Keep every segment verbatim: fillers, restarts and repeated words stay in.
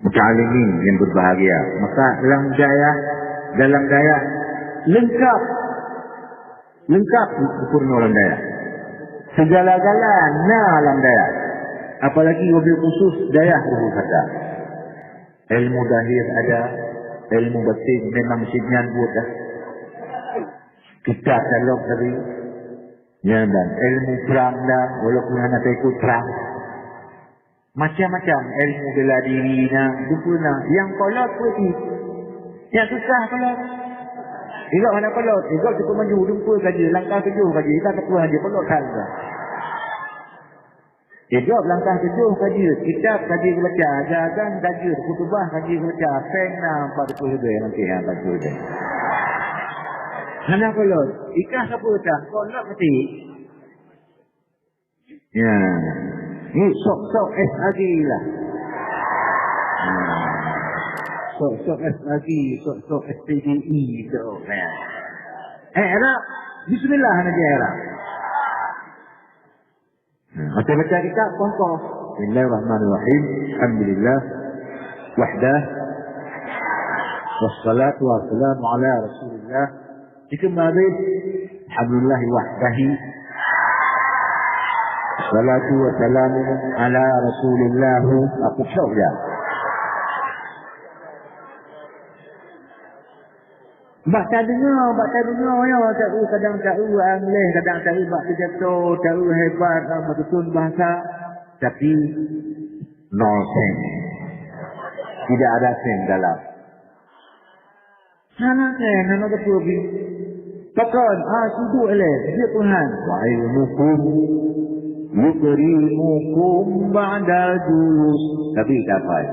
Muta'allimin yang berbahagia, maka lam dayah, dalam dayah lengkap, lengkap sempurna lam dayah. Segala-gala na lam dayah. Apalagi wabil khusus dayah Luhur Sata. Ilmu zahir ada, ilmu batin memang cit nyan buet dah. Kitab dalam tadi, nyan ban ilmu perang dah, walaupun hana ikut perang. Macam-macam ilmu bela diri na, dupa na. Yang kolot pun itu. Yang susah kolot. Igob hana kolot, igob cukup maju, dupa saja, langkah tujuh saja, ikan ketua saja, kolot saja. Igob langkah tujuh saja, kitab saja baca, azan saja, khutbah saja baca, peng na empat puluh ribu nanti, ha, empat puluh ribu. Hana kolot, ikah siapa tak? Kolot mati. Ya. Ni sok-sok S A G lah. Ha. Sok-sok S A G, sok-sok S P D I, sok, ya. Eh, era. Bismillah, nak dia era. Ha, baca-baca kitab, kongkoh. Bismillahirrahmanirrahim. Alhamdulillah. Wahdah. Wassalatu wassalamu ala Rasulillah. Dikeumah habéh, alhamdulillah wahdahi. Salatu wassalamu ala Rasulillah. Aku syok ya. Bak tadeungoe, bak tadeungoe ya, taeu kadang taeu angleh, kadang taeu bak pidato, taeu hebat, ah, meututon bahasa, tapi nol sen. Tidak ada sen dalam. Hana keuh, hana geupeu pih. Pakon, ah, sidroe ilée, jeuet peuhan. Wa ilmukum yukrimukum ba'dal julus. Tapi tak pai.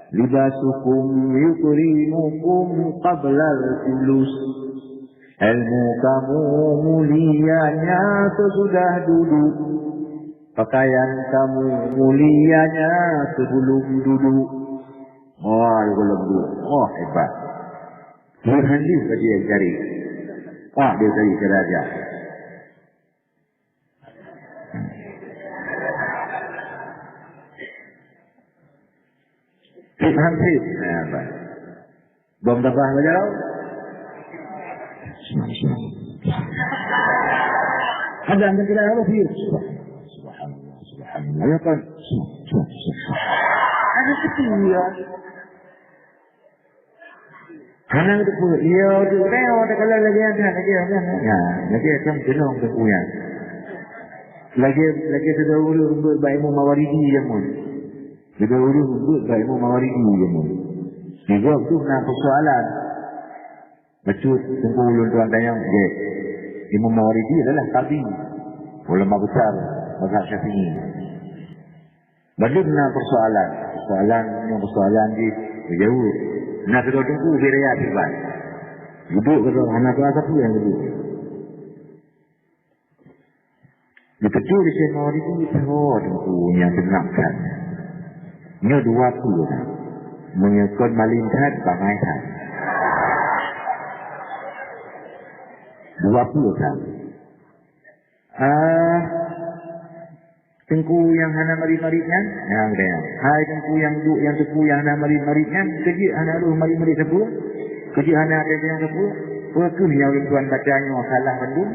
Libasukum yukrimukum qablal julus. Ilmu kamu mulianya sesudah duduk. Pakaian kamu mulianya sebelum duduk. Wah, sebelum duduk. Wah, hebat. Meuhandis bagi yang cari. Wah, dia cari cara aja. Cit hansip. Nah, apa? Bom tabah bajau. Ada yang kira apa sih? Subhanallah, subhanallah. Ya kan? Ada ketiga. Hana teupeue, iya tu tengok, tak kalau lagi ada, lagi ada. Ya, lagi akan kenong tu punya. Lagi, lagi sudah urus rembut baik mu Mawaridi yang mun. Sudah urus rembut baik mu Mawaridi yang mun. Juga tu nak persoalan. Bacut tunggu ulun tuan tanyong, je. Imam Mawaridi adalah kadi, ulama besar mazhab Syafi'i. Padum na persoalan. Persoalan nyoe persoalan jih geujaweueb. Na sidroe teungku beu raya siban. Duduek keudroe hana teuasa peue nyang geudeuek. Di Teungku di Syekh Mawardi tu, oh, Teungku nyang beunang that. Nyoe dua peue that. Meunyoe kon malem that, bangai that. Dua peue that. Ah, Teungku nyang hana marit-marit nyan, nyang geutanyoe. Hai Teungku nyang duek nyang teungku nyang hana marit-marit nyan, keu jeuet hana lheueh marit-marit sapeue? Keu jeuet hana teuntèe sapeue? Peue kheueh nyang lôn tuan baca nyoe salah bandum,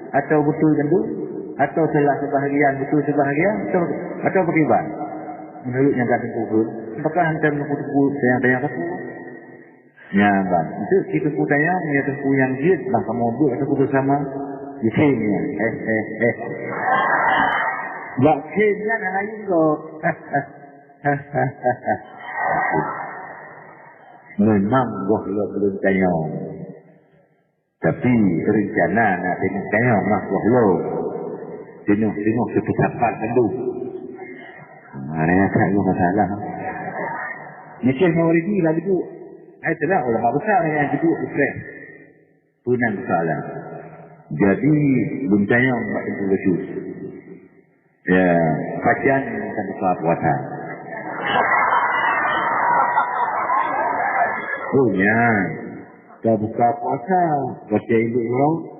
atawa beutôi bandum, atawa salah seubahagian beutôi seubahagian, atawa, atawa pakriban? Meunurot nyang ka Teungku kheun, apakah hantom Teungku tanyong-tanyong sapeue? Nyan ban. Itu si Teungku tanyong, ya Teungku nyang jeuet, bah kamoe buet atawa beusama. Di sini, eh, eh, eh. Bak sini kan hana yum kok. Memang goh lom belum tanyong. Tapi rencana nak tengok tanyong mah goh lom. Tengok-tengok satu sapat dulu. Mana yang tak masalah. Misal Mawardi lah duduk. Hai telah ulama besar yang duduk di press. Peue nan soalan. Jadi, lôn tanyong bak Teungku Bacut. Ya, pajan ka buka puasa? Oh, nyan. Ka buka puasa, watèe ilok uroe.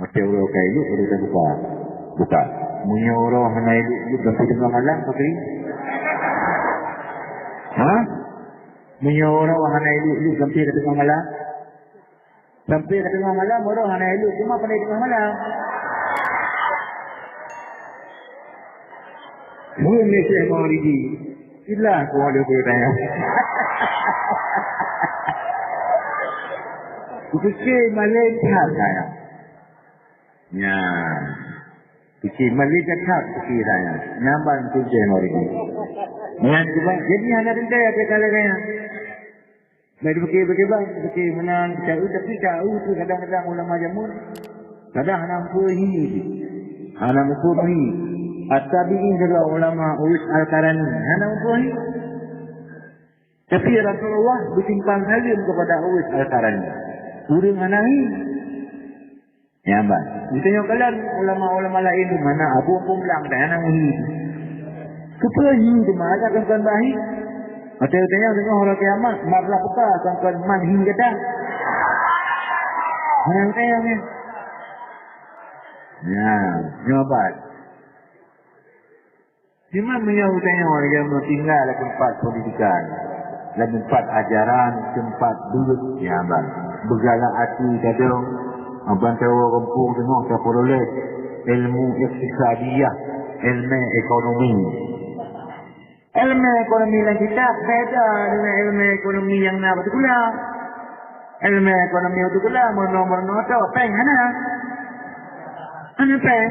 Watèe uroe ka ilok, baru ka buka. Buka. Meunyoe uroe hana ilok, ilok sampai teungoh malam, pakri? Ha? Meunyoe uroe hana ileuek-ileuek sampai ka teungoh malam, sampai ka teungoh malam, uroe hana ileuek, cuma pandai teungoh malam. Bukan ni Syekh Maulidi. Itulah aku ada bertanya. Kupikir malaikat saya. Ya. Kecil malaikat hak kecil saya. Nyamban kunci hari ini. Nyan cuba, jadi hana teuntèe kata-kata nyan. Nah, dipikir-pikir bang, dipikir menang, tahu, tapi tahu tu kadang-kadang ulama jamun, kadang hana mampu hi. Hana mampu hi. At-Tabi'in juga ulama Uwais Al-Qarani, hana mampu hi. Tapi Rasulullah bersimpang salib kepada Uwais Al-Qarani. Ureueng hana hi. Nyan ban. Geutanyoe kalon ulama-ulama laén di mana Abu Pumlang dan anak muhi. Keupeue hi di mana kan kon bahi? Mata geutanyoe deungoe orang kiamat, marlah buka kan kon man hi gata. Hana geutanyoe ni. Ya, nyoe ban. Cuma meunyoe geutanyoe nyang tinggai lam teumpat pendidikan, lam teumpat ajaran, teumpat beuet, nyan ban. Beugalak até gadong, ban tawoe gampông teungoh tapeuroléh ilmu iktisadiyah, ilmu ekonomi. Ilmu ekonomi lam kitab beda dengan ilmu ekonomi nyang na bak sikula. Ilmu ekonomi bak sikula, meurunoe-meurunoe tok, péng hana. Hana péng.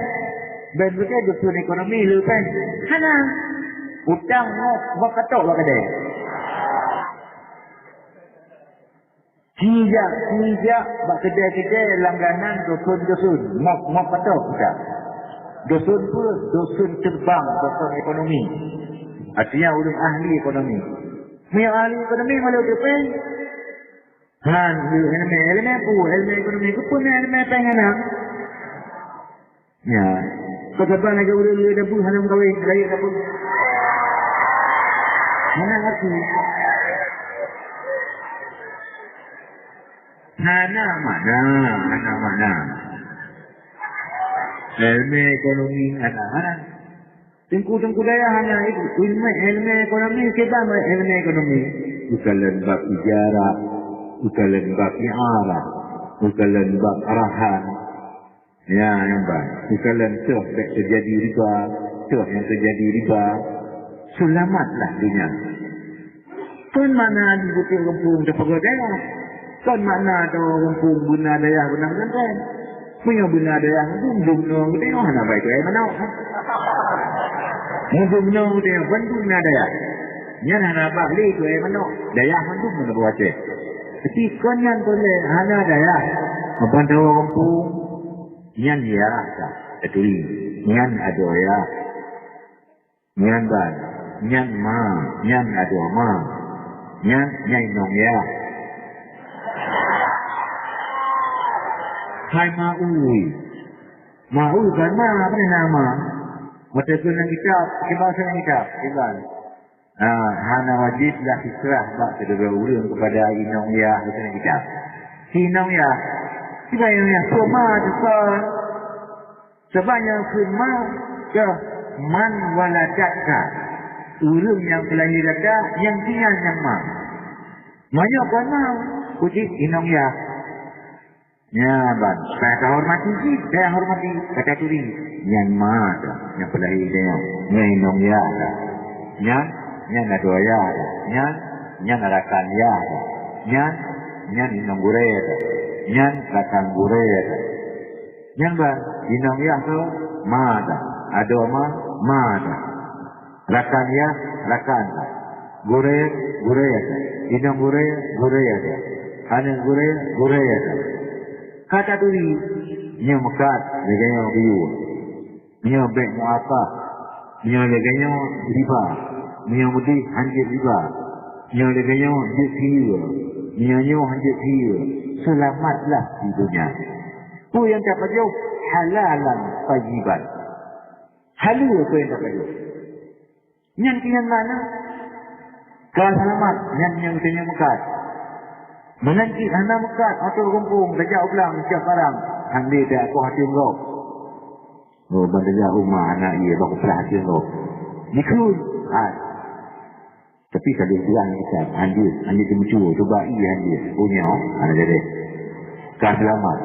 Ben beutôi dusun ekonomi le péng. Hana. Utang ngok bak katok bak keudè. Ci jak, ci jak bak keudè-keudè langganan dusun-dusun. Ngok, ngok katok kita. Dusun pun, dusun terbang, dusun ekonomi. Artinya ureueng ahli ekonomi. Meunyoe ahli ekonomi malu tu péng. Han, ilmu, ilmu apa? Ilmu ekonomi. Keupeue ilmu péng hana? Ya. Kau saban lagèe ureueng le dapur hana meukawen, rayeuk dapur. Hana ngerti. Hana makna, hana makna. Ilmu ekonomi hana, hana. Teungku-teungku dayah hana ilmu, ilmu ekonomi, kiban ilmu ekonomi. Bukan lom bab ijarah, bukan lom bab i'arah, bukan lom bab rahan. Ya, nyan ban. Misalnya, toh bèk teujadi riba, toh nyang teujadi riba, seulamatlah donya. Kon makna di buku gampông teupeugah dayah. Kon makna di gampông beuna dayah beuna pesantren. Meunyoe beuna dayah, dum-dum nong geutanyoe hana bai tuai manok. Dum-dum nong geutanyoe, ban beuna dayah. Nyan hana bah lé tuai manok. Dayah mandum meuna buah Aceh. Tapi kon nyan kon lé hana dayah. Ban di gampông. Nyan yah ka taturi. Nyan adoe yah. Nyan ban. Nyan ma. Nyan adoe ma. Nyan, nyan inong yah. Hai ma ui. Ma ui ban ma, pane na ma? Meuteukeu lam kitab, kiban lam kitab, kiban. Ah, hana wajib lah fitrah bak sidroe ureueng keupada inong yah, keupada kita. Si inong yah, sibak inong yah, peue ma teuka. Sabab nyang kheun ma, keu man waladatka. Ureueng nyang peulahé gata, nyang tinggai nyang ma. Meunyoe kon ma, keu jih inong yah. Nyan ban, supaya tahormati jih, tayang hormati, ka taturi. Nyan ma teuh, nyang peulahé tanyoe. Nyan inong yah teuh. Nyan, nyan adoe yah teuh. Nyan, nyan rakan yah teuh. Nyan, nyan inong gurèe teuh. Nyan rakan gurèe teuh. Nyan ban, inong yah teuh, ma teuh. Adoe ma, ma teuh. Rakan yah, rakan. Gurèe, gurèe. Inong gurèe, gurèe. Aneuk gurèe, gurèe. Ka taturi, nyoe meukat, lagèe nyoe geuyue. Nyoe bèk muakah. Nyoe lagèe nyoe riba. Nyoe meudeh hanjeuet riba. Nyoe lagèe nyoe jeuet siyeue. Nyoe nyoe hanjeuet siyeue. Seulamatlah di donya. Peue nyang tapajoh? Halalan thayyiban. Haleue peue nyang tapajoh. Nyan keuh nyan makna. Ka seulamat, nyan nyang geutanyoe meukat. Meunan cit hana meukat, ateueh gampông, tajak u blang, jak barang. Han lé tajak koh ateueh gob. Oh, ban tajak u ma aneuk ie, bak kuplah ateueh gob. Jikheun, hai. Tapi ka lheueh beurang kitab, hanjeuet, hanjeuet teumeutue, cuba ié hanjeuet. Oh, nyoe, hana jadi. Ka seulamat.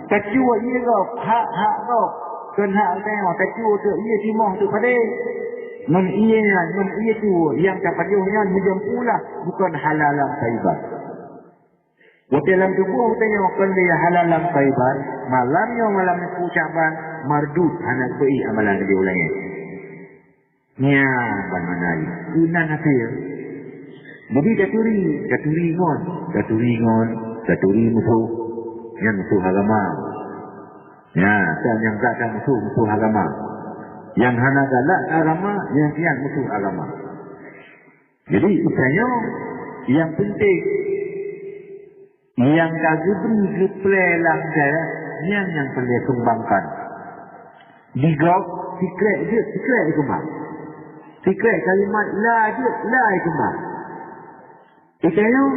Tacue ié gob, hak-hak gob. Kon hak geutanyoe, tacue teuk ié timoh teuk padé. Ngon ié nyan, ngon ié tue nyang tapajoh nyan meujampu lah, bukon halalan thayyiban. Watèe lam tuboh geutanyoe kon lé halalan thayyiban, malam nyoe malam nyoe Syaban, mardud, hana geupeuék amalan geutanyoe u langèt. Nyan ban makna jih. Keunan até. Jadi taturi, taturi ngon, taturi ngon, taturi musoh. Nyan musoh agama. Nyan, kan nyang gata musoh, musoh agama. Nyang hana galak agama, nyan, nyan musoh agama. Jadi, geutanyoe nyang penting, nyang ka geubri geuplè lam dayah, nyan nyang peureulèe keumbangkan. Di gob, sikrek jeuet, sikrek jikeumbang. Sikrek kalimat la jeuet, la jikeumbang. Geutanyoe,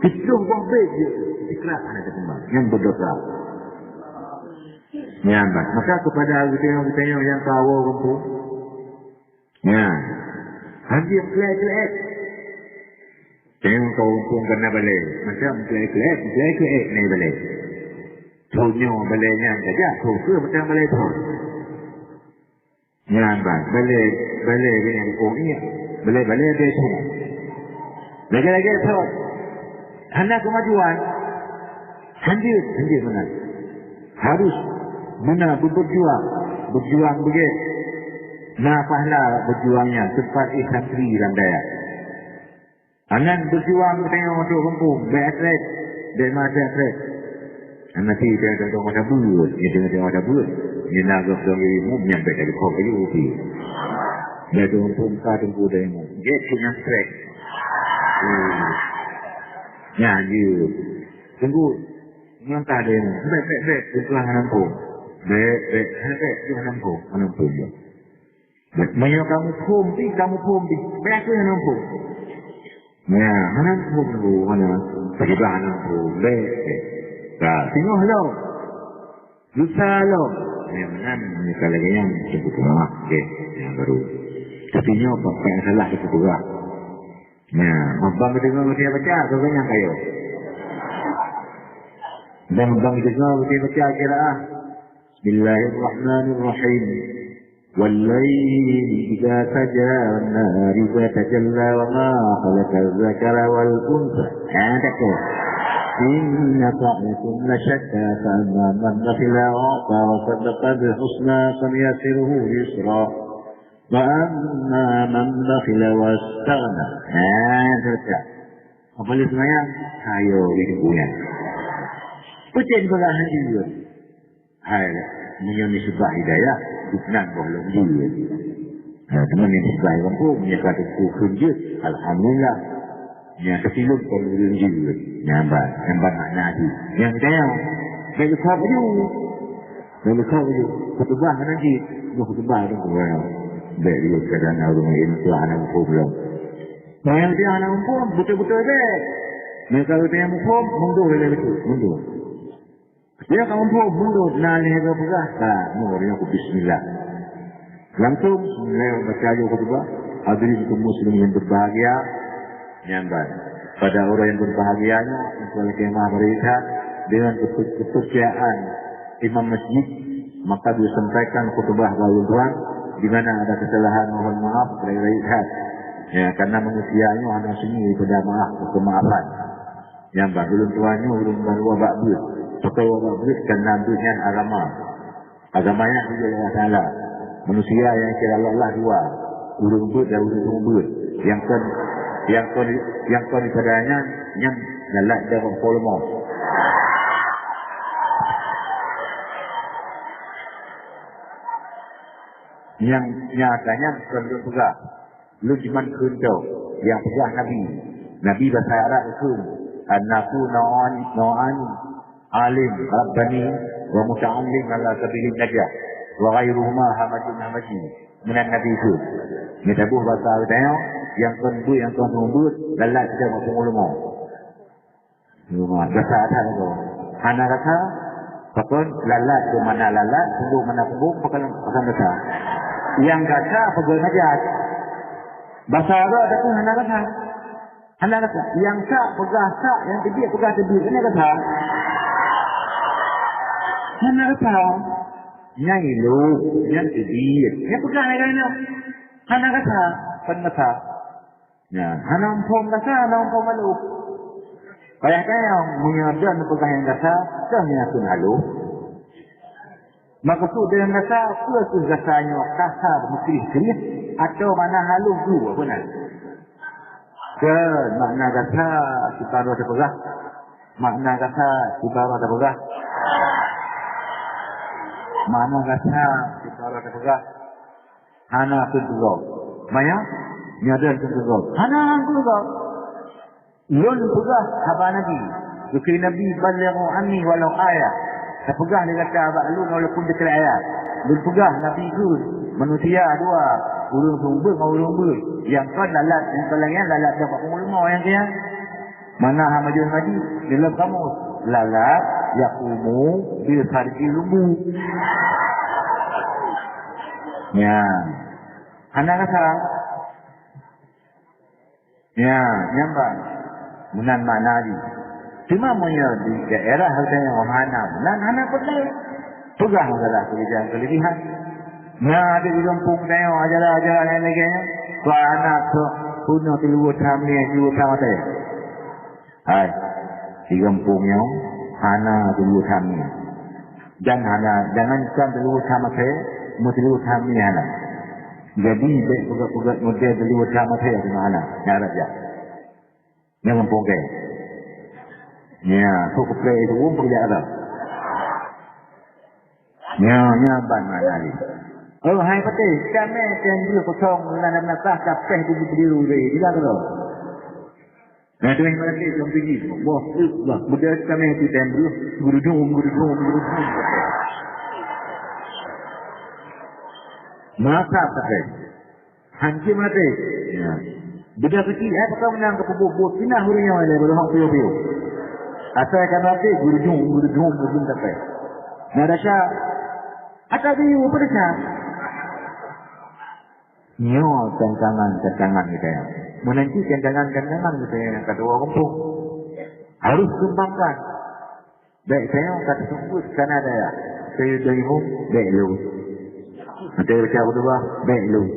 siplôh boh bèt jeuet, sikrek hana jikeumbang. Nyan berdosa. Nyan, bah. Maka kepada geutanyoe, geutanyoe nyang ka woe gampông, nyan, hanjeuet klek-klek. Tengok kau umpung kena balai. Macam klek-klek, klek-klek naik balai. Thon nyoe balai nyan saja, thon ke macam balai thon. Nyan ban, balai, balai dengan umpung ni. Balai-balai ada thon. Lagi-lagi thon. Hana kemajuan. Hanjeuet, hanjeuet meunan. Harus beuna beujuang. Beujuang beugèt. Na pahala beujuang nyan, teumpat éh santri lam dayah. Angan beujuang tengok trok gampông, bèk atlet, bèk maté atlet. Hana ti tengok-tengok mata buet, nyan tengok-tengok mata buet. Nyan na gob dong ilmu, nyan bèk tadi kok ayu pi. Bèk tu gampông ka teungku dong ilmu. Gèt tu nyan strek. Hmm. Nyan je. Teungku, melangkah dong ilmu. Bèk, bèk, bèk, tu hana gampông. Bèk, bèk, hana bèk, tu hana gampông, hana gampông. Meunyoe kamu phom pih, kamu phom pih. Bèk kheueh hana phom. Nyan, hana phom dulu, hana. Tiba hana phom. Bèk, bèk. Ka, singoh lom. Lusa lom. Nyan, meunan, meunyoe ka lagèe nyan, cukup lama. Okey, nyang baru. Tapi nyoe, bak-bak nyang salah, cukup beurah. Nyan, mabang geudeungoe geutanyoe baca, keu geuh nyang kayo. Dan mabang geudeungoe geutanyoe baca qiraah. Bismillahirrahmanirrahim. والليل إذا سجى والنهار إذا تجلى وما خلق الذكر والأنثى. Ha, tak tu. إن سعيكم لشتى فأما من بخل وأعطى وصدق بالحسنى فسنيسره لليسرى وأما من بخل واستغنى. Ha, tak tu. Apa lé semayang? Ayo, gitu punya. Peucen bagaih hati dia. Hai, meunyoe nisbah hidayah, gobnyan boh lom jeuet. Ha, teuma nisbah gampông, meunyoe ka teungku kheun jeuet, alhamdulillah. Nyan keusileuem kon ureueng jeuet. Nyan ban, nyan ban makna jih. Nyang geutanyoe, bèk geukhob laju. Bèk geukhob laju. Khutubah hana jeuet. Nyoe khutubah tu, bèk laju kadang ureueng laén tu hana muphom lom. Nyang dia hana muphom, beutôi-beutôi bèk. Meunyoe ka geutanyoe muphom, mundur lé beutôi, mundur. Dia ka muphom, mundur, na lhèe droe peugah, ka, nyoe, nyoe ku bismillah. Langsung, lhèe baca laju khutbah, hadirin kaum muslimin yang berbahagia, nyan ban. Pada orang yang berbahagia nyoe, untuk lagi mah berita, dengan keper-, kepercayaan imam masjid, maka dia sampaikan khutbah bagi tuan, di mana ada kesalahan, mohon maaf, baik-baik hat. Ya, karena manusia nyoe hana sunyi daripada maaf, kemaafan. Nyang ban ulôn tuan nyoe ulôn ban wabak beuet. Pakon wabak beuet? Karena beuet nyan agama. Agama nyan dijak Allah Taala. Manusia nyang kira Allah dua. Ureueng beuet dan ureueng seumeubeuet. Nyang kon, nyang kon, nyang kon daripada nyan, nyan lalat dan bak po leumô. Nyang nyata nyan kon lôn peugah. Lôn jiman kheun cok, nyang peugah Nabi. Nabi basa Arab kheun, "An-nasu nau'an, nau'an, alim rabbani wa muta'allim ala sabilin najah, wa ghairuhuma hamajun hamaji." Meunan Nabi kheun. Nyoe taboh basa geutanyoe, nyang kon beuet, nyang kon seumeubeuet, lalat cok bak po leumô. Gasa that tu. Hana gasa, pakon lalat tu mana lalat, punggong mana punggong, pakon, pakon gasa. Nyang gasa, pegawai najat. Basa Arab tapi hana rasa. Hana rasa. Nyang sak peugah sak, nyang teubiet peugah teubiet. Hana rasa. Hana rasa. Nyang ilok, nyang teubiet. Nyang peugah lagoe nyoe. Hana rasa. Kon rasa. Nyan, hana muphom rasa, hana muphom haloh. Payah tanyong, meunyoe droe neupeugah nyang rasa, droe nyang kheun haloh. Meukeusud deungon rasa, peue kheueh rasa nyoe kasa meukrih-krih, atawa makna haloh ju, peue na? Kheun, makna rasa, siparo teupeugah. Makna rasa, siparo teupeugah. Makna rasa, siparo teupeugah. Hana kheun keu gob. Maya? Nyoe deuh kheun keu gob. Hana kheun keu gob. Lôn peugah haba Nabi. Geukheun Nabi, "Ballighu anni walau ayah." Tapeugah lé gata bak lôn walaupun teukrek ayat. Lôn peugah Nabi kheun, manusia dua, ureueng seumeubeuet ngon ureueng beuet. Nyang kon lalat, nyang kon lagèe nyan lalat bak peunguleumo nyang keu nyan. Mana hana jeuet ngaji, di dalam kamus. Lalat, yakumu, bil farji lumbu. Ya. Hana rasa. Ya, nyambang. Meunan makna jih. Cuma meunyoe di daerah geutanyoe hana meunan, hana peureulèe. Peugah masalah keulebihan-keulebihan. Na di gampông tanyoe ajaran-ajaran nyang lagèe nyan. Kok anak kok bunoe tilu tham nyoe, tilu tham maté. Hai, di gampông nyoe hana tilu tham nyoe. Dan hana, jangankan tilu tham maté, meutilu tham nyoe hana. Jadi, bèk peugah-peugah model tilu tham maté keunoe hana. Nyan raja. Nyang gampông kèe. Nya, kok keuplek itu pun peujak dah. Nya, nya ban mana ni? Oh, hai patéh, kami teuh kosong, na, na, na, tah, tapéh tu berdiri, berdiri, tidak tu. Nah, tu yang mana tu, yang tinggi. Wah, eh, wah, muda kami tu tembus, gurudung, gurudung, gurudung. Masa tapéh. Hanjeuet maté. Ya. Beda keuchik, eh, pakon meunang keu peubuet-buet pinah ureueng nyoe lé, beudoh piôh-piôh. Asai ka maté, gurudung, gurudung, gurudung sampai. Nah, dasar. Ata biu, apa dasar? Nyoe tantangan-tantangan kita ya. Meunan cit tantangan-tantangan kita yang kedua kampung. Harus kembangkan. Bèk tanyoe ka teuseubut kana daya. Keu dayuh bèk lôn. Nanti baca khutubah, bèk lôn.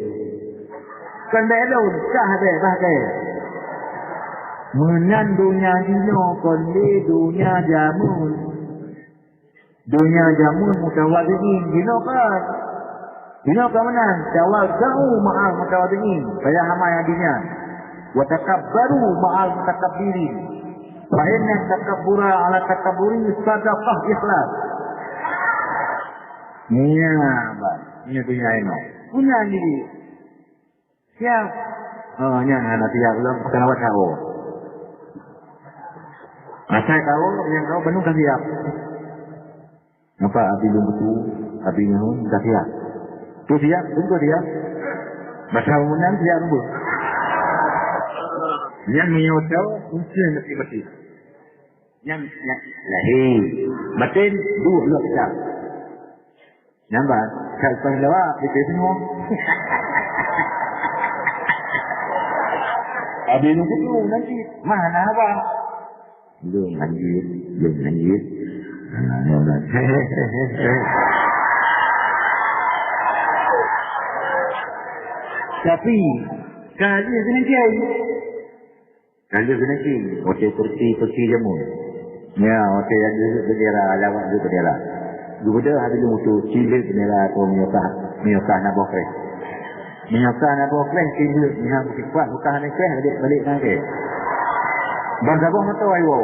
Kon bèk lôn, kah bèk bah kèe. Meunan donya jinoe kon lé donya jameun. Donya jameun mutawadhiin jinoe kan. Jinoe ka meunan, tawadhu ma'al mutawadhiin. Payah hama nyang donya. Wa takabbaru ma'al mutakabbirin. Fa inna takabbura ala takabburi sadaqah ikhlas. Nya, bah. Nya donya inoe. Punya diri. Siap. Oh, nyan hana siap lom, kena buat tahu. Asai tahu, yang kau penuh dah siap. Nampak Abi lôn beutôi, Abi nyoe dah siap. Tu siap, beutôi siap. Masa umur nyan siap beutôi. Nyan meunyoe tau, mungkin mesti mati. Nyan, nyan lahé. Batin, duek lôn siap. Nyan ban, kat lepas lewat, kita semua. Abi nunggu dulu nanti. Mana abang? Lôn lanjut, lôn lanjut. Ha, lôn lanjut. Tapi, kali kena kiai. Kali kena kiai, watèe kursi, kursi jameun. Ya, watèe nyang jeuet bendera, lawat jeuet bendera. Gubernur habis lôn utus, cit lé bendera tu meunyoe kah, meunyoe kah na boh kreh. Meunyoe kah na boh kreh, cit lé, nyan beusifat, bukan hana kreh, balik, balik nang kreh. Ban saboh moto ayo.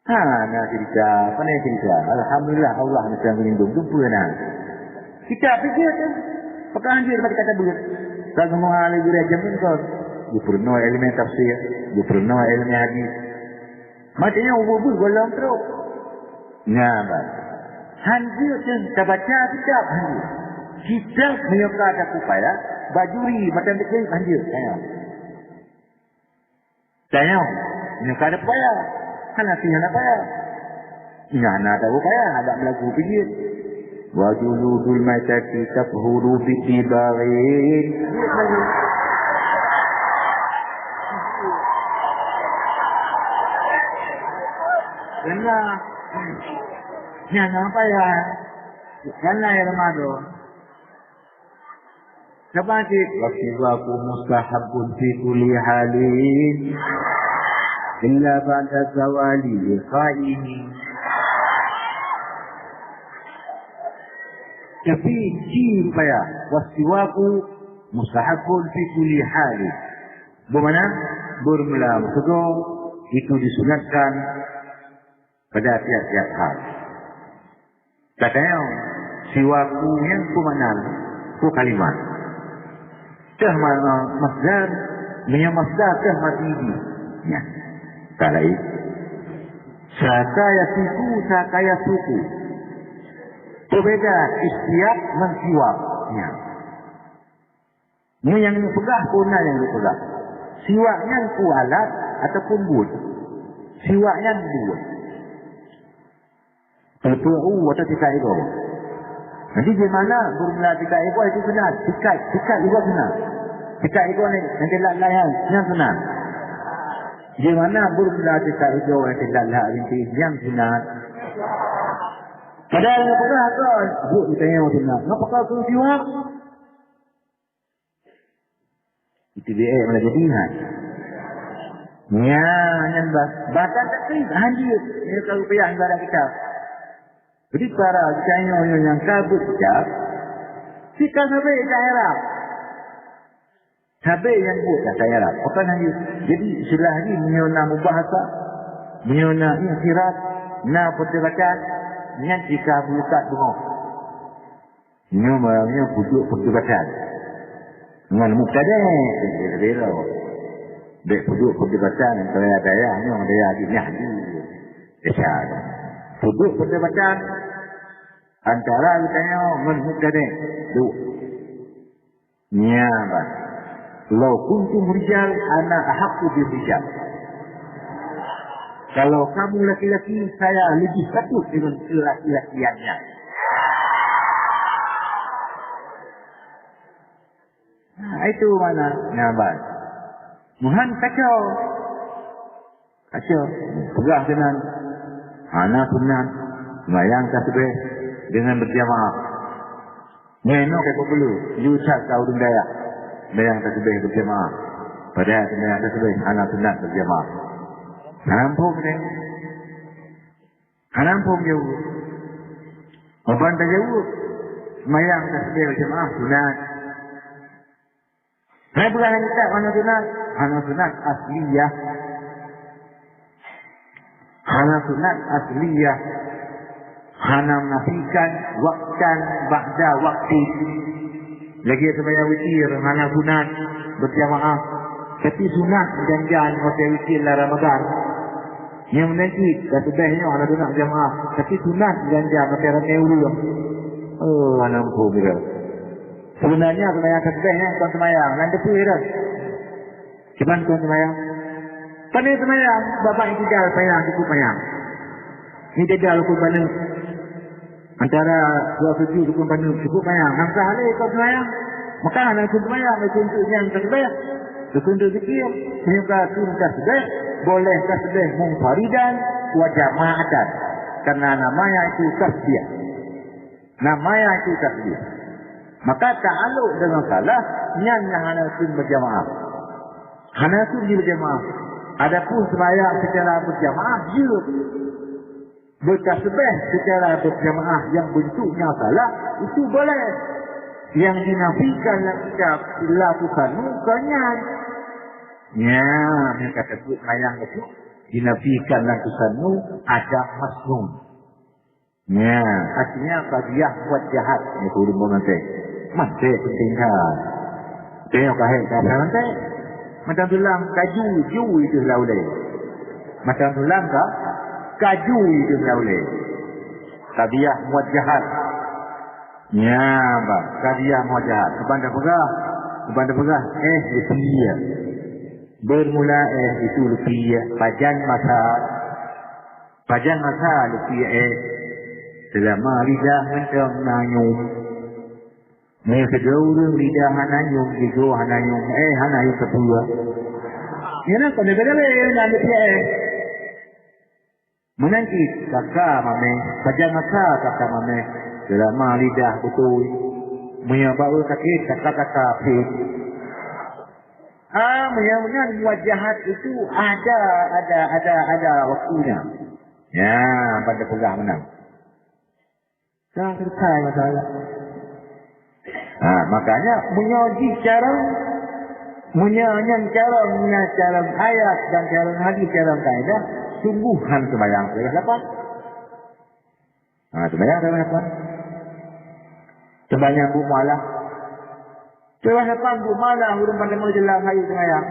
Ha, na cerita, pandai cerita. Alhamdulillah, Allah macam pelindung. Jumpa na. Kita pikir tu, pekan dia dapat kata bulat. Kalau semua ahli gurih jamin kau, dia pernah ilmu tafsir, dia pernah ilmu hadis. Macamnya ubah-ubah golong terus. Nah, bah. Hanjeuet tu, kita baca kitab hanjeuet. Kitab meunyoe ka ada upaya, bajuri macam tu hanjeuet. Tanya. Tanyong, nyoe ka ada payah. Hana sih hana payah. Nyoe hana ada payah, ada belagu pijit. Wa juludul maitati tathuru bid-dibaghi. Kena. Nyan apa ya? Kena ya, Ramadan. Saban cit. Wa siwaku mustahabun fi kulli halin illa ba'da zawali liqa'ihi. Tapi ci payah, wa siwaku mustahabun fi kulli halin. Bermakna, bermula meusigoe itu disunatkan pada tiap-tiap hal. Katanya, siwaku nyan peue makna, peue kalimat. Teuh ma-, masdar, meunyoe masdar teuh mati jih. Nyan. Tak lain. Saka yasiku, saka yasuku. Peubeda istiak ngon siwak. Nyan. Nyoe nyang neupeugah peue na nyang neupeugah. Siwak nyan peue alat ataupun buet? Siwak nyan buet. Teupeu u atau sikat igoe. Jadi di mana bermula sikat igoe itu sunat. Sikat, sikat igoe sunat. Sikat igoe ni, nanti lak-lak nyan, nyan sunat. Di mana bermula sikat igoe, nanti lak-lak rinting, nyan sunat. Padahal neupeugah kan, buet ditanya sunat. Ngapa kau suruh siwak? Itu dia malah jadi, ha. Nya, nyan bah. Bahkan tapi hadir. Ini kalau payah ibarat kita. Jadi para kita nyoe nyang kabut kita, kita sampai daerah. Sampai yang buat dah daerah. Bukan hanya. Jadi istilah ni, meunyoe na mubahasa, meunyoe na insirat, na perdebatan, nyan kita buka dulu. Nyoe barang nyoe peuduek perdebatan. Ngon mubtadi, beda-beda. Bèk peuduek perdebatan antara dayah nyoe, dayah di nyan di. Biasa. Peuduek perdebatan antara geutanyoe ngon mubtadi. Duek. Nya, bah. Lau kuntum rijal, ana ahaqqu bir rijal. Kalau kamu laki-laki, saya lebih patut dengan kelaki-lakiannya. Nah, itu makna nyabat. Muhan kacau. Kacau. Peugah keunan. Hana sunat. Sembahyang tasbih dengan berjamaah. Nyoe inoe ka peubulu, yue that ka ureueng dayah. Sembahyang tasbih berjamaah. Padahai sembahyang tasbih hana sunat berjamaah. Hana muphom deh. Hana muphom jaweueb. Ban tajaweueb, sembahyang tasbih berjamaah sunat. Hai peugah lam kitab hana sunat, hana sunat asliyah. Hana sunat asliyah. Hana menafikan waktan ba'da waktin. Lagèe sembahyang witir hana sunat berjamaah, tapi sunat jan-jan watèe witir lam Ramadan. Nyang meunan cit, tasbih nyoe hana sunat berjamaah, tapi sunat jan-jan watèe ramè ureueng. Oh, hana muphom. Sebenarnya sembahyang tasbih nyan kon sembahyang, nan teupeue dah. Cuman kon sembahyang. Pane sembahyang, babah itidal panyang, cukup panyang. Itidal rukun paneuk. Antara dua sujud rukun paneuk, cukup panyang. Nang sah lé kon sembahyang. Maka hana rukun sembahyang, rukun sujud nyan tasbih. Rukun sujud zikir. Meunyoe ka rukun tasbih, boleh tasbih munfaridan wa jama'atan. Karena namanya itu tasbih. Namanya itu tasbih. Maka ta'aluk dengan salat, nyan nyang hana kheun berjamaah. Hana kheun jih berjamaah. Adapun sembahyang secara berjamaah, ya. Bertasbih secara berjamaah yang bentuknya salat, itu boleh. Yang dinafikan dalam kitab la tusannu, kon nyan. Nya, nyang ka teubit mayang itu, dinafikan la tusannu, ada masnun. Nya, artinya qadhiyah muwajjahat. Nya, turun pun mantek. Mantek penting kan. Tengok kahek ka mantek. Macam tulang kaju, ju itu lah ulai. Macam tulang ka, kaju itu lah ulai. Qadhiyah muwajjahat. Nya, bah, qadhiyah muwajjahat. Kepada peugah, kepada peugah, eh, itu dia. Bermula, eh, itu lebih, ya. Pajan masa, pajan masa lebih, eh. Seulama lidah mantong na nyum. Meunyoe sidroe ureueng lidah hana nyum, gigoe hana nyum, eh, hana nyum sapeue. Nyan kon galak-galak, nyan piye, eh. Meunan cit, kaka mamèh, pajan masa kaka mamèh, seulama lidah beutôi. Meunyoe bawa sakét, kaka-kaka pih. Ah, meunyoe meunan buat jahat itu ada, ada, ada, ada waktunya. Ya, pada peugah meunan. Dah selesai masalah. Ha, makanya, meunyoe jih carông, meunyoe nyan carông, nyan carông ayat dan carông hadis, carông kaidah, sungguh han seumayang teuh lapan. Ha, seumayang teuh lapan. Seumayang buet mualah. Teuh lapan buet mualah, ureueng ban tamong Islam hayu seumayang.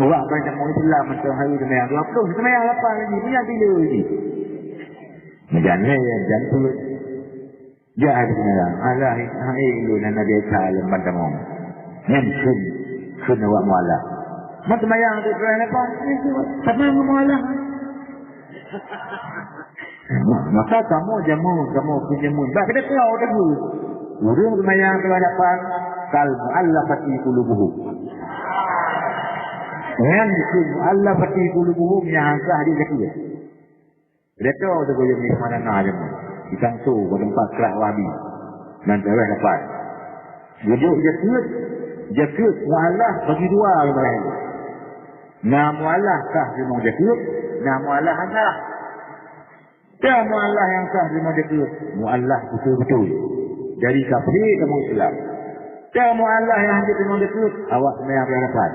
Awak ban tamong Islam mantong hayu seumayang dua ploh, seumayang lapan lagi, meunyan tilu lagi. Meujan lé, jan peuet. Jak hai seumayang. Alah, hai ulôn hana biasa lôn ban tamong. Nyan kheun, kheun awak mualah. Ban seumayang tu seumayang lapan, sama ngon mualah. Maka kamoe jameun, kamoe peujameun. Bak keudeh keu ureueng seumayang teuh lapan, kal muallafati qulubuhum. Nyan kheun muallafati qulubuhum nyang sah di zakeuet. Reto teuh goyom ni mana na jameun. Di Kangso, bak teumpat krak Wahabi. Nan teuh lapan. Geujok jakeuet, jakeuet mualah bagi dua leubeh. Na mualah sah teurimong jakeuet, na mualah han sah. Teuh mualah nyang sah teurimong jakeuet, mualah beutôi-beutôi. Dari kafé tamong Islam. Teuh mualah nyang han teurimong jakeuet, awak seumayang teuh lapan.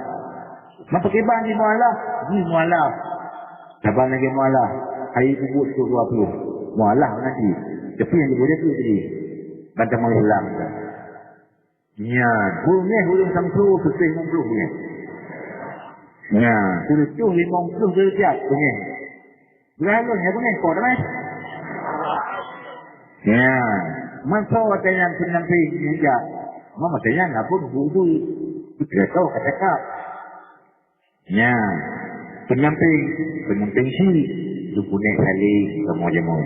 Meupakiban jih mualah, jih mualah. Saban lagèe mualah, hai peubuet seuôt dua ploh. Mualah nanti, tapi nyang diboleh tu jadi. Ban tamong Islam tu. Nyan, beungèh ureueng Kangso, seupeh limong ploh beungèh. Nyan, seureutôh limong ploh beungèh. Beungèh lôn, ya beungèh, kok dah, eh? Nyan, mantong watèe nyan pendamping nyan jak. Mama watèe nyan lapor bu-bu. Beutôi ka cakap. Nyan, penyampéng, penyampéng syiek, Teungku Nèk Salim kamoe jameun.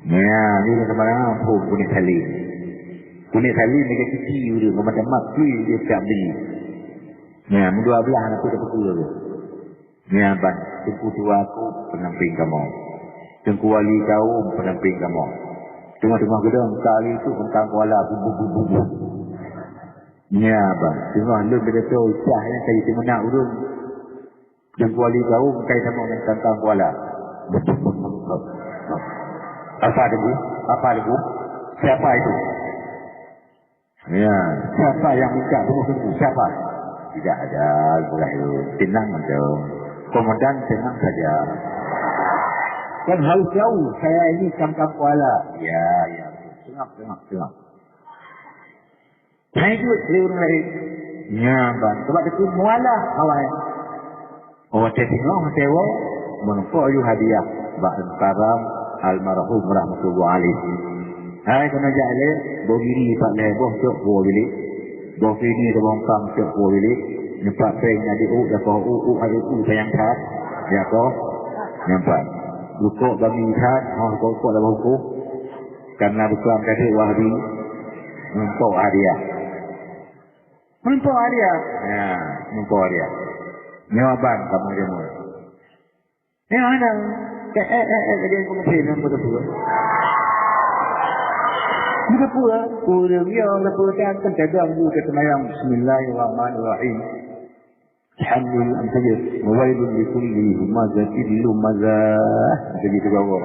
Nyan, ni dah sama phôn Teungku Nèk Salim. Teungku Nèk Salim lagèe kici ureueng, kamoe mat kui dia tak beli. Nyan, meudua blah aneuk tu dah pukul tu. Nyan ban, Teungku Tua aku penyampéng kamoe. Teungku Wali Kaum penyampéng kamoe. Teungoh-teungoh geudong, kali tu teuntang kuala, bu, bu, bu, bu, bu. Nya, bah, teungoh lôn pidato cah nyan ka jiteumeuna ureueng. Dan kuali kaum kai sama ngon tantang kuala. Apa debu? Apa debu? Siapa itu? Ya, siapa yang minta bunuh Teungku? Siapa? Tidak ada, Ibrahim. Tenang aja. Komandan, tenang saja. Kan harus tahu, saya ini tantang kuala. Ya, ya. Tengok, tengok, tengok. Hai jeuet lé ureueng laén. Nyan ban. Sabab teukheun mualah awai. Oh, watèe singoh watèe woe, meurumpok yue hadiah bak Eungkaram almarhum rahmatullah alaih. Hai keuneuk jak lé, boh giri pat lhèe boh cok puwoe bilék. Boh kini boh empang cok puwoe bilék. Nyoe pat péng na di u, dakoh u, u ada u sayang that. Dakoh. Nyan pat. Rukok bagi that, oh rukok-rukok dah bau. Karena bukan kata Wahabi, meurumpok hadiah. Meurumpok hadiah. Ya, meurumpok hadiah. Nyoe ban kamoe jameun. Nyoe hana. Eh, eh, eh, eh, jadi aku mesti nang beutôi. Beutôi, ureueng nyoe beutôi kan, kan kadang dia kata mayang, "Bismillahirrahmanirrahim." Alhamdulillah, wailul likulli humazatil lumazah. Jadi tu bawa.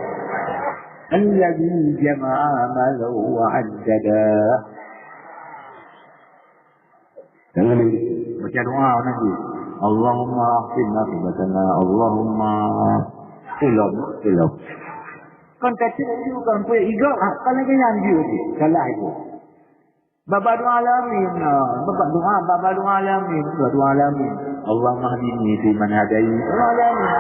Alladzi jama'a malahu wa 'addadah. Jangan baca doa nanti. Allahumma ahsin aqibatana. Allahumma ilham, ilham. Kan kata itu kan pun igak, kan lagi yang dia tu. Salah itu. Baba doa alamin, nah. Baba doa, baba doa alamin, baba doa alamin. Allahumma hdini fi man hadait. Doa alamin.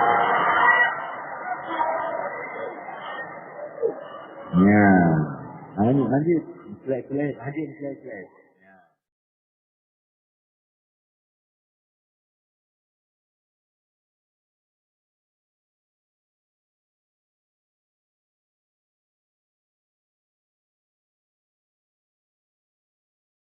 Ya. Lanjut, lanjut. Slide, slide. Lanjut, slide, slide.